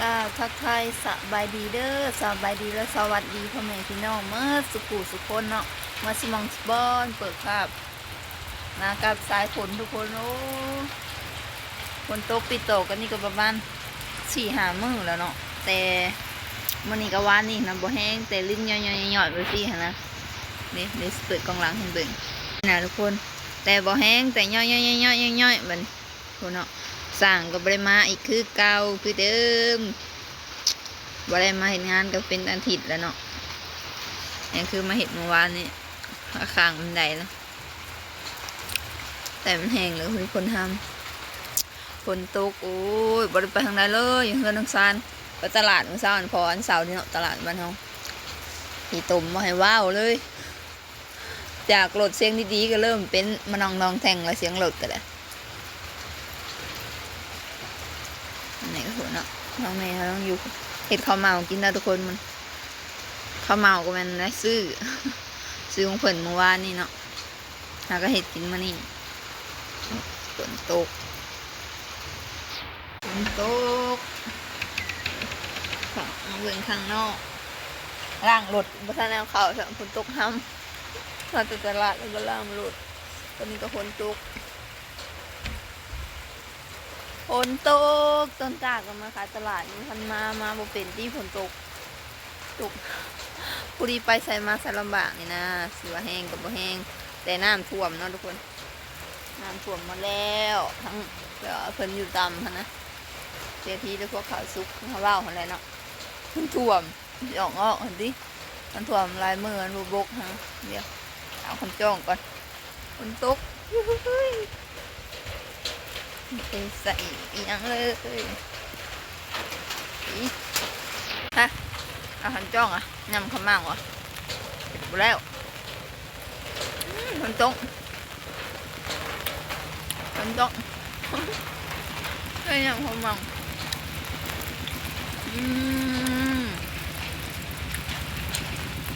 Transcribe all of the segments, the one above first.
ກາບທັກທາຍສະບາຍດີເດີ້ ສະບາຍດີ ແລະ ສະຫວັດດີພໍ່ແມ່ພີ່ນ້ອງໝົດສູ່ຜູ້ສູ່ຄົນເນາະ ໝົດສູ່ໝ່ອງສູ່ບ່ອນ. ເປີດພາບມາກັບສາຍຝົນທຸກຄົນ. ໂອ້ ຝົນຕົກຕິດຕໍ່ກັນນີ້ກໍປະມານສີ່ຫ້າມື້ແລ້ວເນາະ ແຕ່ມື້ນີ້ກັບວານນີ້ນະບໍ່ແຮງ ແຕ່ລິນຍ້ອຍໆໆໆໄປຊີ້ຫັ້ນນະ. ນີ້ ເດ ຊິເປີດກ້ອງຫຼັງໃຫ້ເບິ່ງນະທຸກຄົນ ແຕ່ບໍ່ແຮງ ແຕ່ຍ້ອຍໆໆໆ ບາດນີ້ ພຸ້ນເນາະ ຊ່າງກໍບໍ່ໄດ້ມາອີກຄືເກົ່າຄືເດີມ ບໍ່ໄດ້ມາເຮັດງານກໍເປັນອາທິດແລ້ວເນາະ. ແຮງຄືມາເຮັດມື້ວານນີ້ ຂ້າງບັນໄດນະ ແຕ່ມັນແຮງເລີຍ ຄົນທຳ ຝົນຕົກ. ໂອ້ຍ ບໍ່ໄດ້ໄປທາງໃດເລີຍ ຢູ່ເຮືອນທັງຊານ. ໄປຕະຫຼາດມື້ເຊົ້າ ອັນພໍອັນເສົານີ້ເນາະ ຕະຫຼາດບ້ານເຮົາ ຂີ້ຕົມບໍ່ໃຫ້ເວົ້າເລີຍ. ຈາກລົດສຽງດີໆ ກໍເລີ່ມເປັນມະນອງນອງແທ່ງແລ້ວ ສຽງລົດກໍໄດ້. ອັນນີ້ກໍຄືເນາະ ນ້ອງແມ່ເຮົາຍັງຢູ່ ເຮັດເຂົ້າເໝົາກິນເນາະທຸກຄົນ. ມັນ ເຂົ້າເໝົາກໍແມ່ນໄດ້ຊື້ ຊື້ຂອງເພິ່ນມື້ວານນີ້ເນາະ ຫາກໍເຮັດກິນມື້ນີ້. ຝົນຕົກ ຝົນຕົກ ເບິ່ງຂ້າງນອກ ລ້າງລົດບໍ່ທັນໄດ້ເອົາເຂົ້າຊ້ຳ ຝົນຕົກຫ້ຳ. ມາແຕ່ຕະຫຼາດແລ້ວກໍລ້າງລົດ ຕອນນີ້ກໍຝົນຕົກ ຝົນຕົກ. ຕອນຕາກກໍມາຂາຍຕະຫຼາດ ຍັງບໍ່ທັນມາ ມາບໍ່ເປັນຕິ ຝົນຕົກ ຕົກ ຜູ້ດີໄປໃສມາໃສລຳບາກນີ້ນະ. ຊິວ່າແຮງກໍບໍ່ແຮງ ແຕ່ນ້ຳຖ້ວມເນາະທຸກຄົນ ນ້ຳຖ້ວມໝົດແລ້ວ. ທັງ ເພິ່ນຢູ່ຕ່ຳຫັ້ນນະ ເສຍທີແຕ່ພວກເຂົາສຸກ ເຮົາເວົ້າຫັ້ນແຫຼະເນາະ ມັນຖ້ວມ ຊິອອກງອກຫັ້ນຕິ ມັນຖ້ວມຫຼາຍມື້ ມັນບໍ່ບົກຫັ້ນ. ດຽວເອົາຄັນຈ້ອງກ່ອນ ຝົນຕົກ ບໍ່ໄດ້ໃສ່ອີ່ຫຍັງເລີຍ. ອີ ຮະ ເອົາຄັນຈ້ອງອະ ຍຳເຂົ້າໝາກວະ ບໍ່ແລ້ວ. ອືມ ຝົນຕົກ ຝົນຕົກ ເຮັດຫຍັງຂອງມັນ. ອື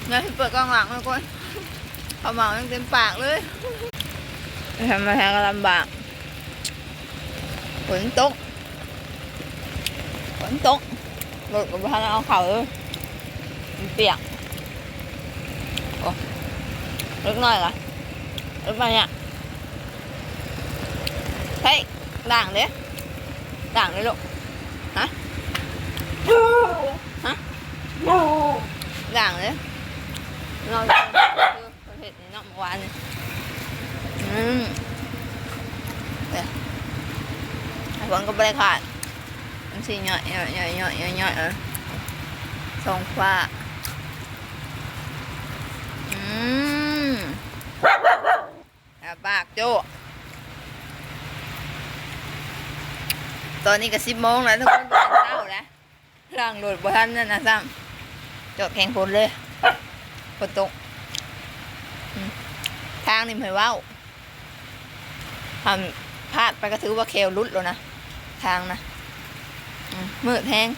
ມ ດຽວຊິເປີດກ້ອງຫຼັງໃຫ້ກ່ອນ ເຂົ້າໝາກຍັງເຕັມປາກເລີຍ. ທຳມາແທ້ກໍລຳບາກ ຝົນຕົກ ຝົນຕົກ ລົດກໍບໍ່ທັນເອົາເຂົ້າເລີຍ ມັນປຽກ. ໂອ້ ເລັກນ້ອຍກະ ເລັກນ້ອຍເນຍ ເຮີ້ຍ ດ່າງເດ້ ດ່າງເດ້ລູກ ຮະ ຮະ ດ່າງເດ້ ເຮົາເຮັດ ເນາະ ເມື່ອວານນີ້ ອືມ ເອີ ຝົນກໍບໍ່ໄດ້ຂາດ ມັນຊິຍ້ອຍໆໆໆ ເອີ ທ້ອງຟ້າ ອືມ ອາປາກໂຈ້ ຕອນນີ້ກໍສິບໂມງແລ້ວທຸກຄົນ ຕອນເຊົ້າແລ້ວ. ລ້າງລົດບໍ່ທັນນັ້ນນະຊ້ຳ ຈອດແຂ່ງຝົນເລີຍ ຝົນຕົກ ອືມ ທາງນີ້ບໍ່ໃຫ້ເວົ້າ ຄັນພາດໄປກໍຖືວ່າແຂ້ວຫຼຸດແລ້ວນະ ທາງນະ ອືມ ມືດແຮງ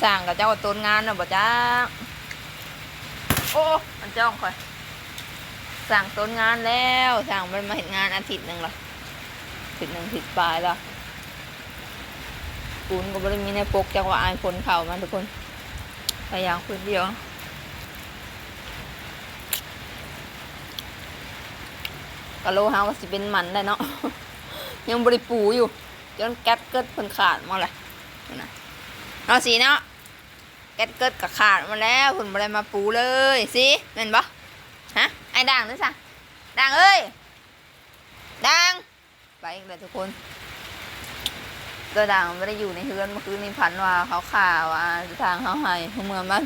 ຊ່າງເຂົາເຈົ້າຕົນງານແລ້ວບໍ່ຈັກ. ໂອ້ ມັນຈ້ອງຂ້ອຍ ຊ່າງຕົນງານແລ້ວ ຊ່າງບໍ່ໄດ້ມາເຮັດງານອາທິດໜຶ່ງລະ ອາທິດໜຶ່ງ ອາທິດປາຍລະ. ປູນກໍບໍ່ໄດ້ມີແນວປົກ ຈັກວ່າອາຍຝົນເຂົ້າມາທຸກຄົນ ພະຍາຍາມຄືນດຽວ ກະໂລເຮົາກໍຊິເປັນໝັນແລ້ວເນາະ ຍັງບໍ່ໄດ້ປູຢູ່ ຈົນແກັດເກີດເພິ່ນຂາດໝົດແຫຼະ ຫັ້ນນະ ເນາະ ສີເນາະ ແກັດເກີດກໍຂາດໝົດແລ້ວ ເພິ່ນບໍ່ໄດ້ມາປູເລີຍ ສີ ແມ່ນບໍ່? ຮະ ອ້າຍດ່າງເດ້ຊະ ດ່າງເອີຍ ດ່າງ ໄປອີກແລ້ວທຸກຄົນ ຕົວດ່າງບໍ່ໄດ້ຢູ່ໃນເຮືອນ ເມື່ອຄືນນີ້ຝັນວ່າເຂົາຂ້າວ່າທາງເຮົາໃຫ້ຫົວເມືອມັນ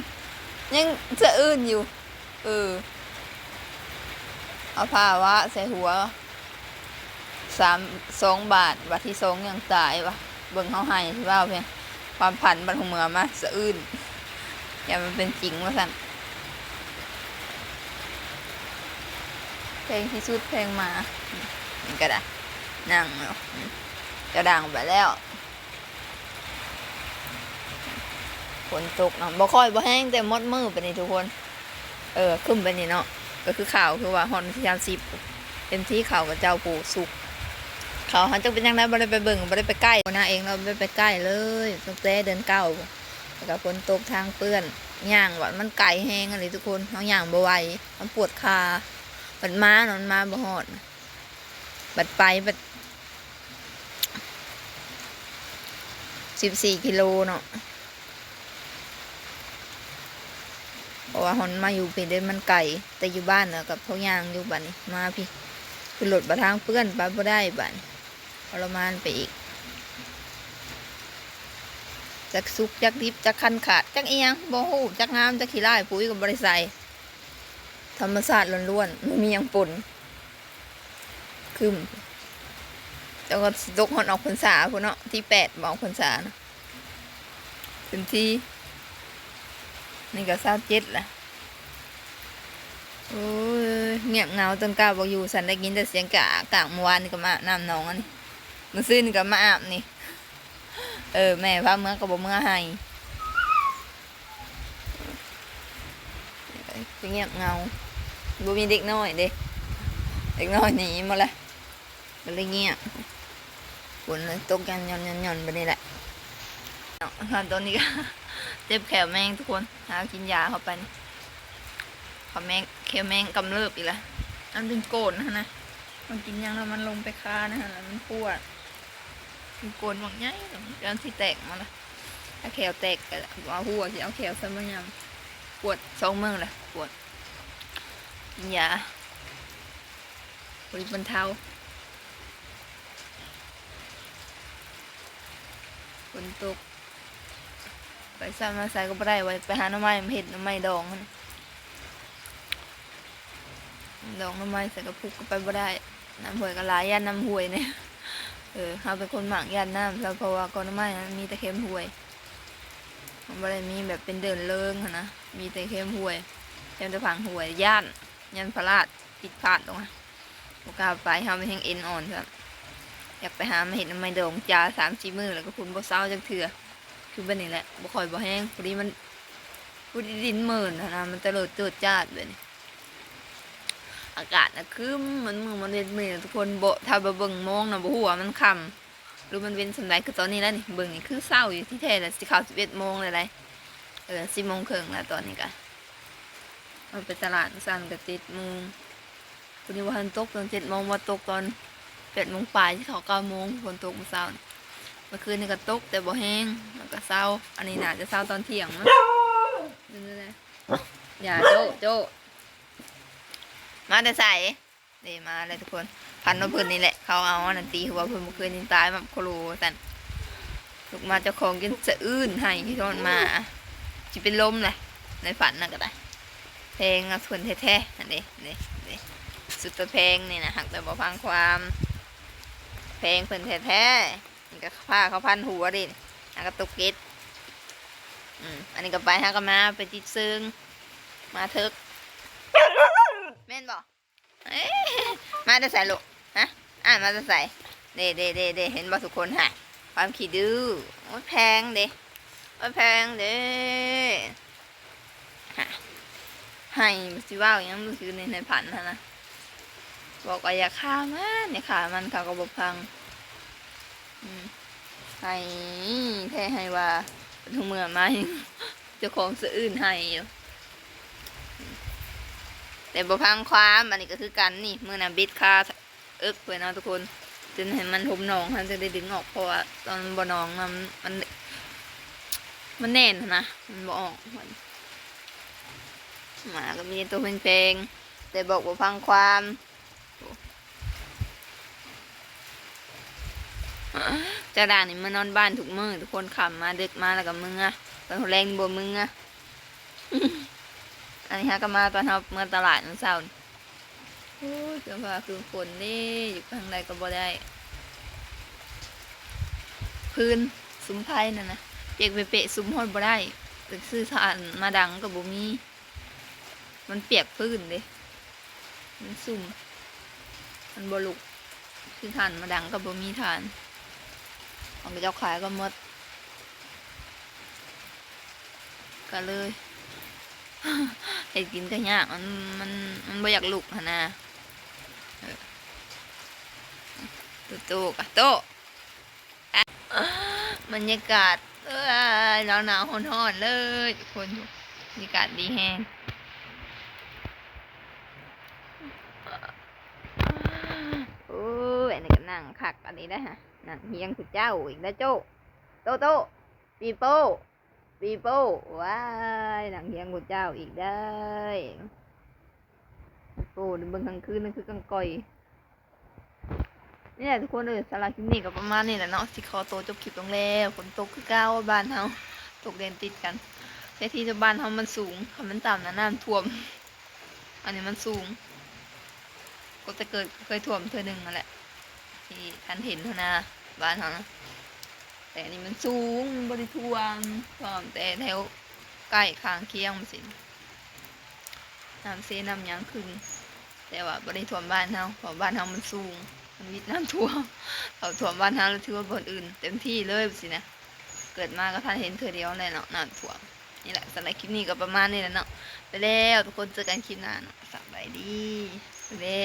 ຍັງສະອື່ນຢູ່ ເອີ ເອົາຜ້າວາດໃສ່ຫົວ ສາມ ສອງບາດ ບາດທີສອງຍັງຕາຍວ່າ ເບິ່ງເຮົາໃຫ້ຊິເວົ້າພຽງ ຄວາມຝັນບັດຫົວເມືອມາສະອື່ນ ຢ່າມັນເປັນຈິງວ່າຊັ້ນ ແພງທີ່ສຸດແພງໝາ ນີ້ກໍໄດ້ ນັ່ງເນາະ ຈະດັງໄປແລ້ວ ຝົນຕົກເນາະ ບໍ່ຄ່ອຍ ບໍ່ແຮງ ແຕ່ໝົດມື້ປານນີ້ທຸກຄົນ ເອີ ຄຶ້ມປານນີ້ເນາະ ກໍຄືຂ່າວ ຄືວ່າຮອດວັນທີສາມສິບ ເຕັມທີ່ເຂົ້າຂະເຈົ້າປູກສຸກ ຂ ເຮົາ ເຮົາຈັກເປັນຫຍັງໄດ້ ບໍ່ໄດ້ໄປເບິ່ງ ບໍ່ໄດ້ໄປໃກ້ ຫົວໜ້າເອງເນາະ ບໍ່ໄດ້ໄປໃກ້ເລີຍ ຕັ້ງແຕ່ເດືອນເກົ້າ ແລ້ວກໍຝົນຕົກທາງເປື້ອນ ຍ່າງວ່າມັນໄກແຮງອີ່ຫຼີທຸກຄົນ ເຮົາຍ່າງບໍ່ໄຫວ ມັນປວດຂາ ບັດມາເນາະ ມັນມາບໍ່ຮອດ ບັດໄປບັດ ສິບສີ່ກິໂລເນາະ ເພາະວ່າຮອນມາຢູ່ພີ້ເດ້ ມັນໄກ ແຕ່ຢູ່ບ້ານນະ ກໍພໍຍ່າງຢູ່ ບາດນີ້ມາພີ້ ຂຶ້ນລົດບາດທາງເປື້ອນ ໄປບໍ່ໄດ້ ບາດນີ້ທໍລະມານໄປອີກ ຈັກສຸກຈັກດິບ ຈັກຄັນຂາດ ຈັກອີ່ຫຍັງບໍ່ຮູ້ ຈັກງາມຈັກຂີ້ລ້າຍ ປຸ໋ຍກໍບໍ່ໄດ້ໃສ່ ທຳມະຊາດລ້ວນໆ ບໍ່ມີຫຍັງປົນ. ຄຶ້ມ ແຕ່ກໍຊິຕົກຮອດອອກພັນສາພຸ້ນເນາະ ທີແປດບໍ່ ອອກພັນສານະ ເປັນທີ ນີ້ກໍຊາວເຈັດລະ ໂອ້ຍ ງຽບເຫງົາ ຕົ້ນກ້າບໍ່ຢູ່ ສັນໄດ້ຍິນແຕ່ສຽງກະອາກາກ ມື້ວານນີ້ກໍມາອາບນ້ຳໜອງອັນນີ້ ມື້ຊືນນີ້ກໍມາອາບນີ້ ເອີ ແມ່ພາເມືອກໍບໍ່ເມືອໃຫ້. ຄືງຽບເຫງົາ ບໍ່ມີເດັກນ້ອຍເດ້ ເດັກນ້ອຍໜີໝົດລະ ກໍເລີຍງຽບ ຝົນເລີຍຕົກຢ່ອນໆໆໆ ແບບນີ້ແຫຼະເນາະ ຕອນນີ້ກໍເຈັບແຂ້ວແມງທຸກຄົນ ຫາກິນຢາເຂົ້າໄປນີ້ ແຂ້ວແມງ ແຂ້ວແມງກຳເລີບອີກລະ ມັນເປັນໂກນຫັ້ນນະ ມັນກິນຫຍັງແລ້ວມັນລົງໄປຄາໃນຫັ້ນລະ ມັນປວດ ມີໂກນບັກໃຫຍ່ ກຳລັງຊິແຕກມາລະ ຖ້າແຂ້ວແຕກກໍບໍ່ເອົາຫົວ ຊິເອົາແຂ້ວໃສ່ມາຍຳ ປວດສອງມື້ລະ ປວດ ກິນຢາ ບໍ່ໄດ້ບັນເທົາ ຝົນຕົກ ໄປໃສມາໃສກໍບໍ່ໄດ້ ວ່າໄປຫາໜໍ່ໄມ້ມາເຮັດໜໍ່ໄມ້ດອງຫັ້ນ ດອງໜໍ່ໄມ້ໃສ່ກະປຸກກໍໄປບໍ່ໄດ້ ນ້ຳຫ້ວຍກໍຫຼາຍ ຢ້ານນ້ຳຫ້ວຍນີ້ ເອີ ເຮົາເປັນຄົນມັກຢ້ານນ້ຳຊະ ເພາະວ່າກໍໜໍ່ໄມ້ມັນມີແຕ່ແຄມຫ້ວຍ ມັນບໍ່ໄດ້ມີແບບເປັນເດີ່ນເລີງຫັ້ນນະ ມີແຕ່ແຄມຫ້ວຍ ແຄມແຕ່ຝັ່ງຫ້ວຍ ຢ້ານ ຢ້ານພະລາດ ຜິດພາດລົງ ບໍ່ກ້າໄປ ເຮົາແຮງເອັນອ່ອນຊ້ຳ ຢາກໄປຫາມາເຮັດໜໍ່ໄມ້ດອງ ຈາສາມສີ່ມື້ແລ້ວກໍພຸ້ນ ບໍ່ເຊົາຈັກເທື່ອ ຄືແບບນີ້ແຫຼະ ບໍ່ຄ່ອຍບໍ່ແຮງ ພໍດີມັນ ຜູ້ທີ່ດິນເມີນຫັ້ນນະ ມັນຕະເລີດເຈີດຈາດແບບນີ້ ອາກາດນະຄຶ້ມ ມັນມືດມັນເວັນມື້ນີ້ທຸກຄົນ ບໍ່ ຖ້າບໍ່ເບິ່ງໂມງນະ ບໍ່ຮູ້ວ່າມັນຄ່ຳ ຫຼືມັນເວັນສ່ຳໃດ ຄືຕອນນີ້ແຫຼະນີ້ ເບິ່ງນີ້ຄືເຊົ້າຢູ່ ທີ່ແທ້ລະຊິເຂົ້າສິບເອັດໂມງແລ້ວໃດ໋ ເອີ ສິບໂມງເຄິ່ງແລ້ວຕອນນີ້ກະ ເຮົາໄປຕະຫຼາດມື້ເຊົ້ານີ້ກະເຈັດໂມງ ມື້ນີ້ບໍ່ທັນຕົກ ຕອນເຈັດໂມງ ມາຕົກຕອນແປດໂມງປາຍ ຊິເຂົ້າເກົ້າໂມງ ຝົນຕົກມື້ເຊົ້ານີ້ ເມື່ອຄືນນີ້ກໍຕົກແຕ່ບໍ່ແຮງ ແລ້ວກໍເຊົາ ອັນນີ້ໜ້າຈະເຊົາຕອນທ່ຽງເນາະ ເປັນຈັ່ງໃດ ຢ່າ ໂຈ້ ໂຈ້ ມາແຕ່ໃສ? ເດ້ ມາແລ້ວທຸກຄົນ ພັນວ່າເພິ່ນນີ້ແຫຼະ ເຂົາເອົາອັນນັ້ນຕີຫົວເພິ່ນ ເມື່ອຄືນນີ້ຕາຍ ມາໂຄໂລວ່າຊັ້ນ ລຸກມາເຈົ້າຂອງຈົນສະອື້ນໄຫ້ ຄິດຮອດໝາ ຊິເປັນລົມແຫຼະ ໃນຝັນນະກໍໄດ້ ແພງເອົາເພິ່ນແທ້ໆ ຫັ້ນເດ້ ເດ້ ເດ້ ສຸດຕາແພງນີ້ນະ ຮັກແຕ່ບໍ່ຟັງຄວາມ ແພງເພິ່ນແທ້ໆ ນີ້ກໍຜ້າເຂົາພັນຫົວເດ້ ຫາກະຕົກເກັດ ອືມ ອັນນີ້ກໍໄປ ຫາກໍມາ ໄປຕິດເຊີງ ມາເຖິກ ແມ່ນບໍ່? ເອີ ມາແຕ່ໃສລູກ? ຮະ ອ້າຍມາແຕ່ໃສ? ເດ້ ເດ້ ເດ້ ເດ້ ເຫັນບໍ່ທຸກຄົນ? ຫາ ຄວາມຂີ້ດື້ ໂອ້ຍ ແພງເດ້ ໂອ້ຍ ແພງເດ້ ຫາ ໃຫ້ ຊິເວົ້າຫຍັງມື້ຄືນນີ້ໃນຝັນຫັ້ນນະ ບອກວ່າຢ່າຂ້າມັນ ຢ່າຂ້າມັນ ເຂົາກໍບໍ່ຟັງ ອືມ ໃຫ້ແທ້ໃຫ້ວ່າ ເພິ່ນຮູ້ເມື່ອມາ ເຈົ້າຂອງສະອື້ນໄຫ້ຢູ່ ແຕ່ບໍ່ຟັງຄວາມ ອັນນີ້ກໍຄືກັນນີ້ ມື້ນັ້ນບິດຄາເອິກເພິ່ນເນາະທຸກຄົນ ຈົນໃຫ້ມັນຫົມໜອງ ເຮົາຈຶ່ງໄດ້ດຶງອອກ ເພາະວ່າຕອນມັນບໍ່ໜອງນະ ມັນ ມັນແໜ້ນຫັ້ນນະ ມັນບໍ່ອອກ ໝາກໍມີແຕ່ໂຕແພງໆ ແຕ່ບອກບໍ່ຟັງຄວາມ. ເຈົ້າດ່າງນີ້ມານອນບ້ານທຸກມື້ ທຸກຄົນ ຄ່ຳມາ ດຶກມາແລ້ວກໍເມືອ ຕອນຫົວແລງນີ້ບໍ່ເມືອ ອັນນີ້ຫາກໍມາຕອນເຮົາເມືອຕະຫຼາດມື້ເຊົ້ານີ້ ໂອ້ຍ ເຄື່ອງຜ້າເຄື່ອງຂົນເດ້ ຢູ່ທາງໃດກໍບໍ່ໄດ້ ພື້ນສຸມໄຟນັ້ນນະ ປຽກເປະໆ ສຸມຮອດບໍ່ໄດ້ ຈະຊື້ຖ່ານມາດັງກໍບໍ່ມີ. ມັນປຽກພື້ນເດ້ ມັນຊຸ່ມ ມັນບໍ່ລຸກ ຄືຖ່ານມາດັງກໍບໍ່ມີຖ່ານ ຂອງເຂົາເຈົ້າຂາຍກໍໝົດ ກໍເລີຍເຮັດກິນກໍຍາກ ມັນ ມັນ ມັນບໍ່ຢາກລຸກຫັ້ນນະ ເອີ. ໂຕ ໂຕກະໂຕ ບັນຍາກາດ ເອີຍ ໜາວໆ ຮ້ອນໆ ເລີຍທຸກຄົນ ບັນຍາກາດດີແຮງ. ໂອ້ຍ ອັນນີ້ກໍນັ່ງຄັກອັນນີ້ໄດ໋ຫະ ນັ່ງຮຽງຜູ້ເຈົ້າອີກແລ້ວໂຈ້ ໂຕໂຕ ປີໂປ້ ປີໂປ້ ວ້າຍ ນັ່ງຮຽງຜູ້ເຈົ້າອີກໄດ້ ໂອ້ ເບິ່ງກາງຄືນນັ້ນຄືກັງກ່ອຍ. ນີ້ແຫຼະທຸກຄົນເອີຍ ສຳລັບຄລິບນີ້ກໍປະມານນີ້ແຫຼະເນາະ ຊິຂໍໂຕຈົບຄລິບລົງແລ້ວ. ຝົນຕົກຄືເກົ່າບ້ານເຮົາ ຕົກແດນຕິດກັນ ແຕ່ທີ່ບ້ານເຮົາມັນສູງ ຄັນມັນຕ່ຳນະນ້ຳຖ້ວມ. ອັນນີ້ມັນສູງ ກໍແຕ່ເກີດເຄີຍຖ້ວມເທື່ອໜຶ່ງຫັ້ນແຫຼະ ທີ່ທ່ານເຫັນຫັ້ນນະ ບ້ານເຮົານະ. ແຕ່ອັນນີ້ມັນສູງ ມັນບໍ່ໄດ້ຖ້ວມ ຖ້ວມແຕ່ແຖວໃກ້ຂ້າງຄຽງຊີ້ ນ້ຳເຊນ້ຳຫຍັງຂຶ້ນ ແຕ່ວ່າບໍ່ໄດ້ຖ້ວມບ້ານເຮົາ ເພາະບ້ານເຮົາມັນສູງ ມັນວິດນ້ຳຖ້ວມ. ເຂົາຖ້ວມບ້ານເຮົາແລ້ວ ຖືວ່າບ່ອນອື່ນເຕັມທີ່ເລີຍຊີ້ນະ. ເກີດມາກໍທັນເຫັນເທື່ອດຽວແຫຼະເນາະ ນ້ຳຖ້ວມ. ນີ້ແຫຼະ ສຳລັບຄລິບນີ້ກໍປະມານນີ້ແຫຼະເນາະ ໄປແລ້ວທຸກຄົນ ເຈີກັນຄລິບໜ້າເນາະ ສະບາຍດີ ໄປແລ້ວ.